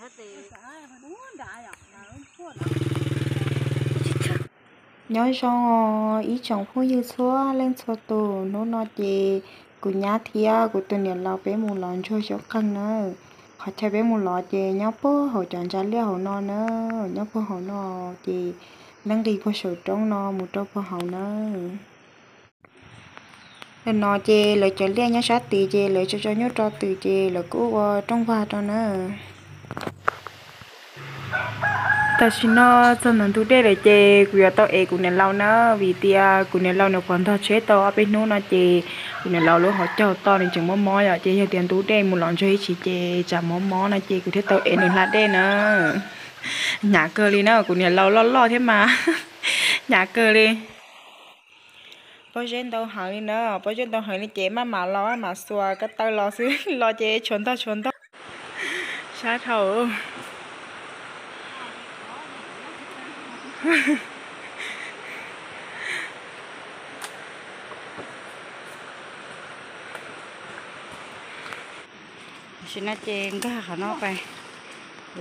Nyob zoo ib tsoom phooj ywg txhua leej txhua tus, hnub no ces kuv nyab thiab kuv tus niam laus peb mus lov ntsuag xyoob qeeg na. Qhov chaw peb mus lov ces nyob puag hauv cov ntsa liaj hauv no na, nyob puag hauv no ces nqis puag saum roob no mus rau puag hauv na. Nim no ces lawv cov liaj nyob sab tid ces lawv tso tso nyuj rau twm ces lawv kuj ua rooj vag rau na. Tam sim no txog ntawm ntug dej lawm ces kuv yuav tau ev kuv niam laus na, vim tias kuv niam laus nws pov ntog tsheb tau ob peb hnub no ces kuv niam laus lub hauv caug toj nws tseem mob mob yom, ces yog tias ntub dej mus lov ntsuag ib chim ces tsam mob mob no ces kuv thiaj tau ev nws hla dej na. Hnyav kawg li na, kuv niam laus loj loj thiab mas hnyav kawg li. Pob zeb ntau heev li na, pob zeb ntau heev li ces maj mam los maj mam xuas ko taw los xwb, los ces tshuav ntog tshuav ntog. Sab dhau. Tam sim no ces nkag qhov no pais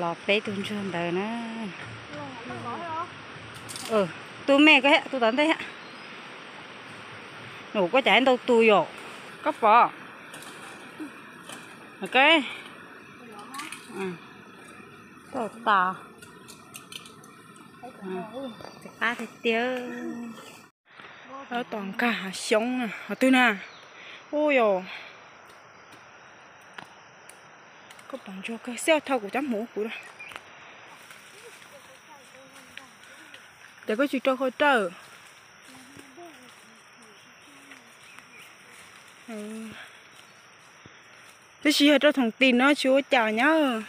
los peb tug ntsuag ntawd na. Tu me, tu tom ntej. Nws kuj cas ntau tus yom, koj pom. Tau tas. Qab tiag tiag. Tom nkag hav xyoob na, qhov twg na? Ua yog koj pom ntsuag kawg, xij thau kuv cov hmuv kuv. Ces koj tsis rau qhov rawg. Tab sis yog rau thoom tim no tsis ua cas nyab.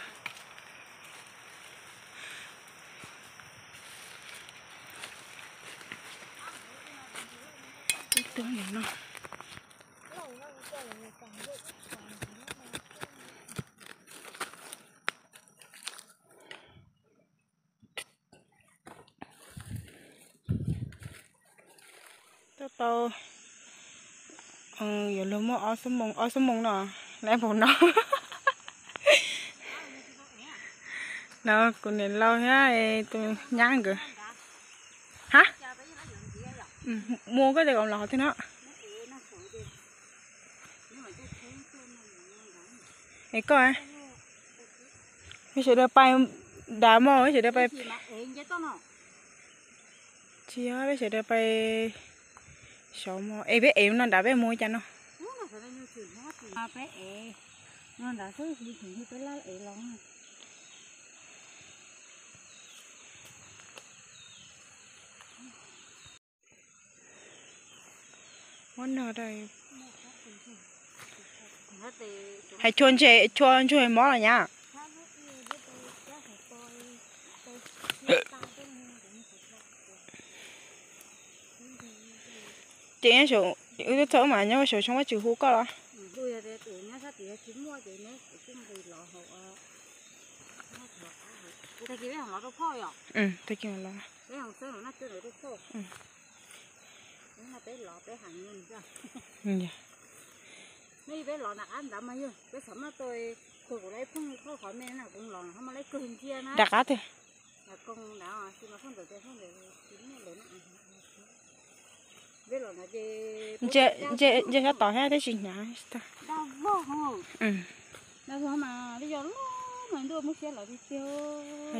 Tau tau, yuav luag muaj ob xuab moos, ob xuab moos no, lawm npaum no. No kuv niam laus thiab tus nyab nkawd. Ha? Mus koj tias kom los qhov twg no? Es koj, peb sawv daws pais nrad mog, peb sawv daws pais. Tsis yog, peb sawv daws pais saud mog, es peb ev no nrad peb mus cas no. Muab no, hais chua ntsuag mob los nyab. Ces wb txog wb mam nyob saum tshoob Vajtswv hu koj los. Tag kis los. Rov qab twg? Ntsia sab tod thiab tab sis hnyav.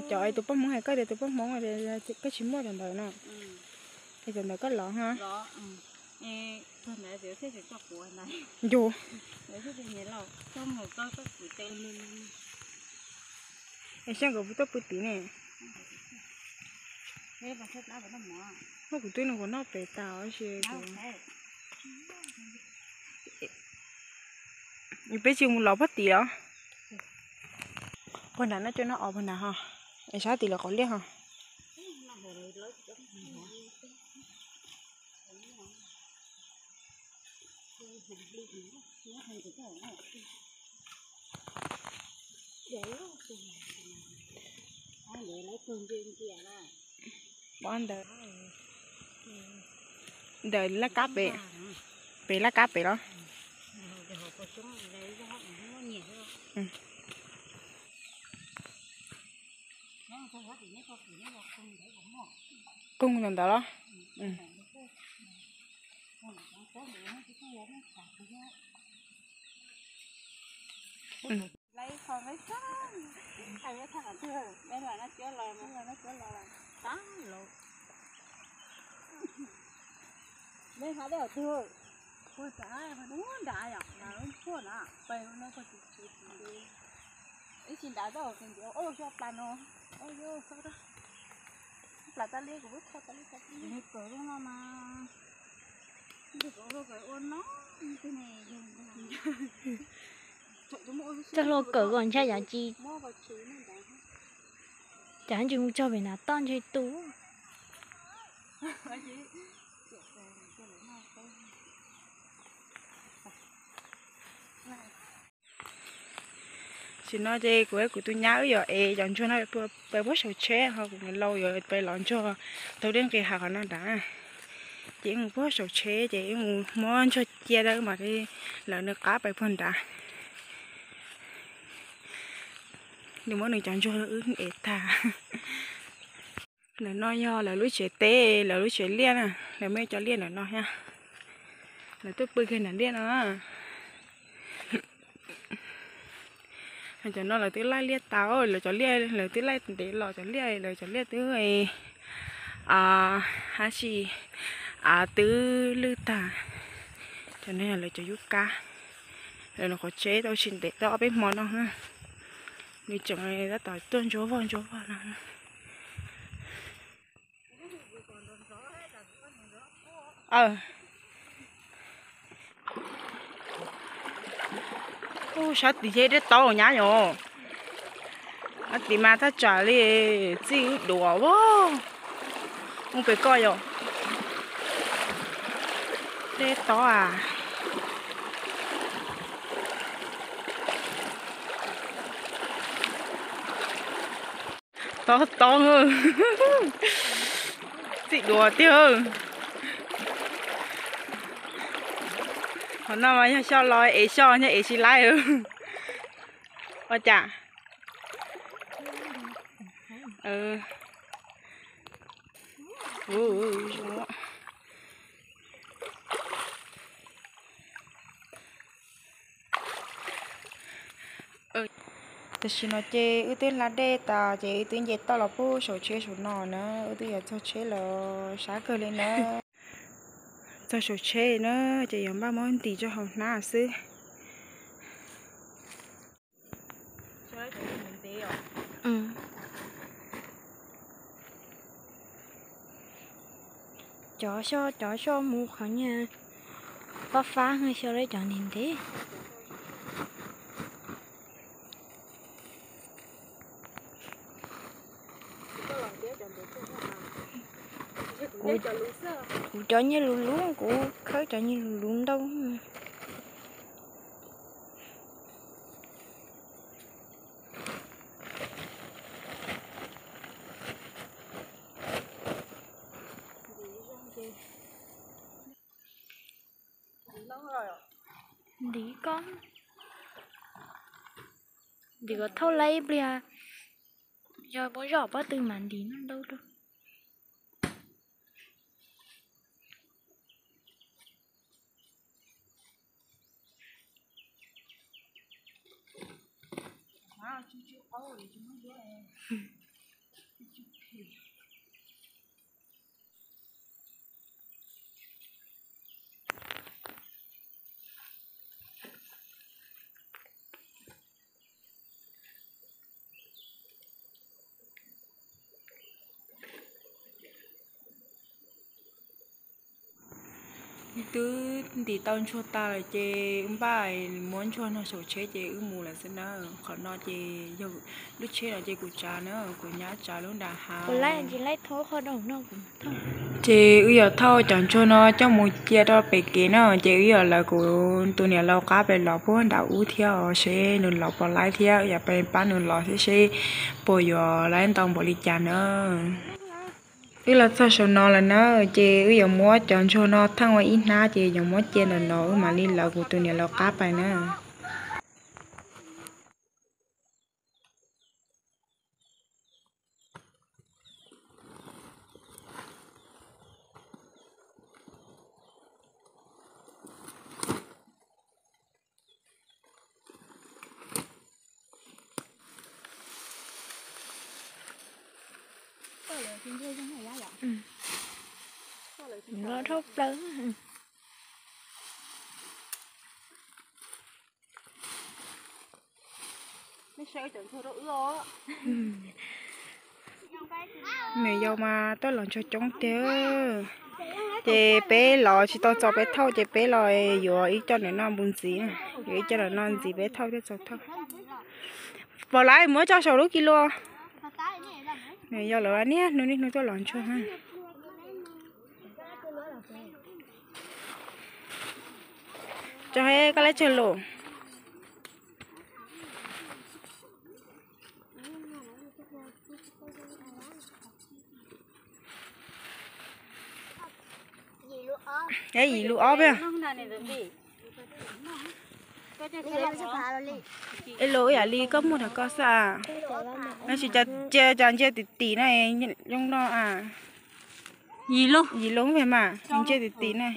Cov tus poj Hmoob hais koj tias tus poj Hmoob koj tsis muaj cov ntawd no. Es cov ntawd koj lov ha. Ncu. Es xyov nkawd puas tuaj pw tid ne. Muab kuv twb nug kuv noj pem tas si. Peb tsis mus lov pob tim los? Puag nrad no coj no os puag nrad ho. Es sab tim lawv qhov liaj ho. Pov ntawd, ntawm laj kab pem, pem laj kab pem los. Koog ntawm ntawd los? Txoj hlua kawm kom ntshai yam tsis, cas tsis mus txog pem nram toj ntshe tu. Tam sim no ces kuv, kuv tus nyab wb yuav ev cov ntsuag no pais puag saum tsheb, ho kuv niam laus yuav pais lov ntsuag taug dej nqis hav qhov no nrad. Ces wb mus puag saum tsheb ces wb mus muab ntsuag cia rau mam li lawv nws qab pais puag nrad. Nws muab nws cov ntsuag wb ev tag. Ntawm no yog lawv lub tsev teb, lawv lub tsev liaj na, lawv muaj cov liaj ntawm no thiab. Lawv tuaj pw kiag nram liaj no. Cov no lawv twb laij liaj tau, lawv cov liaj lawv twb laij ntev los, cov liaj lawv cov liaj twb, a, hab tsis, a, twb lwj tag. Cov no yog lawv cov yub kab. Lawv qhov tsev tau tsis ntev, tau ob peb hmo no. Nws tseem tab tom tuaj ntsuab vog ntsuab vog no. Sab tim ces dej tau nyab yom. Sab tim mas thaj tsam li txij wb duav vog mus pem koj yom. Dej tau a. Tob tob, txij duav tiag. Qhov no mas yog xyoj los ev xyoj, yog ev tsis laib. Ua cas? Tam sim no ces wb twb hla dej tas ces wb twb nce toj los pub saum tsheb saum no na, wb twb yuav txog tsheb lawm, sab kawg li na. Txog saum tsheb na, ces yuav npaj muab ntim rau hauv hnab xwb. Cov xyoj, cov xyoj mus qhov niag fab fab, xyoj lawv cov ntev ntev. Kuv cov nyiaj luv luv, kuv khawb cov nyiaj luv luv ntau. Ntiv ko, ntiv ko thauj laib ib pliag, yog muab zoj pob tw mas ntiv no ntau rau. Twb ntim tau ntsuag tas lawm ces wb npaj muab ntsuag no saum tsheb ces wb mus lawm xwb na. Qhov no ces yog lub tsheb no ces kuv tsav na, kuv nyab tsav lub nram hav. Ces wb yuav thauj cov ntsuag no coj mus cia rau pem kev na, ces wb yuav lawv kuv tus niam laus qab pem los puag nram ub thiab os, seb nws los puas laib thiab, wb yuav pab nws los thiab seb puas yuav laib ntau npaum li cas na. Wb los txog saum no lawm na, ces wb yuav muab cov ntsuag no theej ua ib hnab ces yuav muab cia ntawm no wb mam li lawv kuv tus niam laus qab pais na. Loj dhau plaws. Nws yau mas tuaj los ntsuag coob tiag. Ces peb los tsis tau txaus peb thauj ces peb los yuav ib co ntawm no npus ntxiv, yuav ib co ntawm no ntxiv peb thauj thiaj txaus thauj. Pom lawv muab tso saum lub kis lus. Nws yau lawv niaj hnub niaj hnub tuaj los ntsuag. Tso he koj lab tsawg lus. Yim lus ob peb. Ib lus ib yam li koj muag rau koj xwb. Tab sis cia cas ntsia tim tim na, zoo no. Yim lus mas ntsia tim tim na.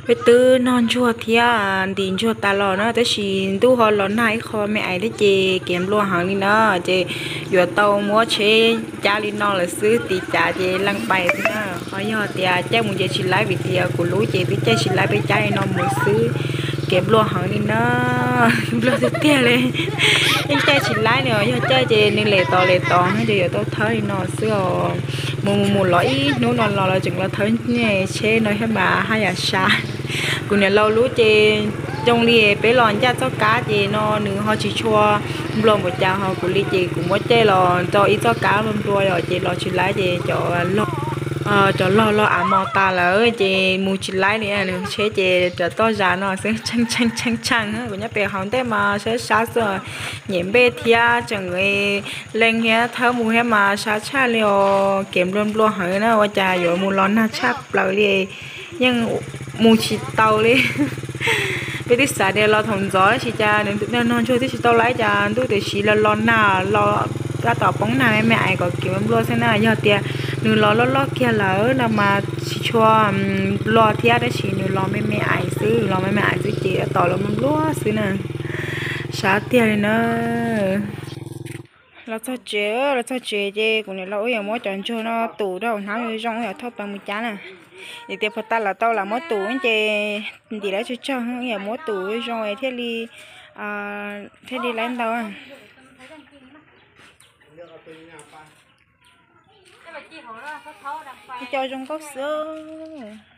Peb twb noj ntsuag thiab ntim ntsuag tas los na, tab sis ntuj ho los nag ib qho me ais thiab ces kev nplua heev li na, ces yuav tau muab tsheb cab li no lawm xwb, tiv cav ces leej pais xwb na. Ho yog tias caij mus ces tsis laib vim tias kuv lub ces twb caij tsis laib, peb cab li no mus xwb. Kev nplua heev li na, nplua tiag tiag li. Yeej caij tsis laib li os, yog caij ces nws lem tos lem tos no ces yuav tau thawb li no xwb os. Mus mus mus los ib hnub no los los tseem los thawb tsheb no thiab mas haj yam sab. Kuv niam laus lub ces zoo li peb los ncaj txoj kab ces no nws ho tsis tshua nplua npaum cas, ho kuv li ces kuv muab caij los rau ib txoj kab nplua nplua yom, ces los tsis laib ces cov log, cov log los av mos tas lawm ces mus tsis laib li. Nws tsheb ces rov toj zas no xwb, tshee tshee tshee tshee. Kuv nyob pem hauv ntej mas sab sab xwb, nyem npej thiab tseem leej thiab thawb mus thiab mas sab tshaj li os. Kev nplua nplua heev na, ua cas yuav mus los nag tshaj plaws li, yeej mus tsis tau li. Peb twb xav tias los thaum ntxov tab sis cas nws noj ntsuag twb tsis tau laib cas ntuj tiam sis los los nag los tab tom poob nag me me ais kom kev nplua xwb na. Yog tias nws los loj loj kiag lawm no mas tsis tshua nplua thiab, tab sis nws los me me ais xwb, los me me ais xwb ces tab tom los nplua xwb na. Sab tiag li na. Los txog tsev, los txog tsev ces kuv niam laus wb yuav muab cov ntsuag no tus rau hauv hnab zoo zoo, wb yuav thauj plaws mus cab na. Vim tias puag ta lawv tau lam muab tus ces ntim lawv tsawg tsawg, wb yuav muab tus zoo thiaj li, thiaj li laib ntau. Ib co zoo nkauj xwb.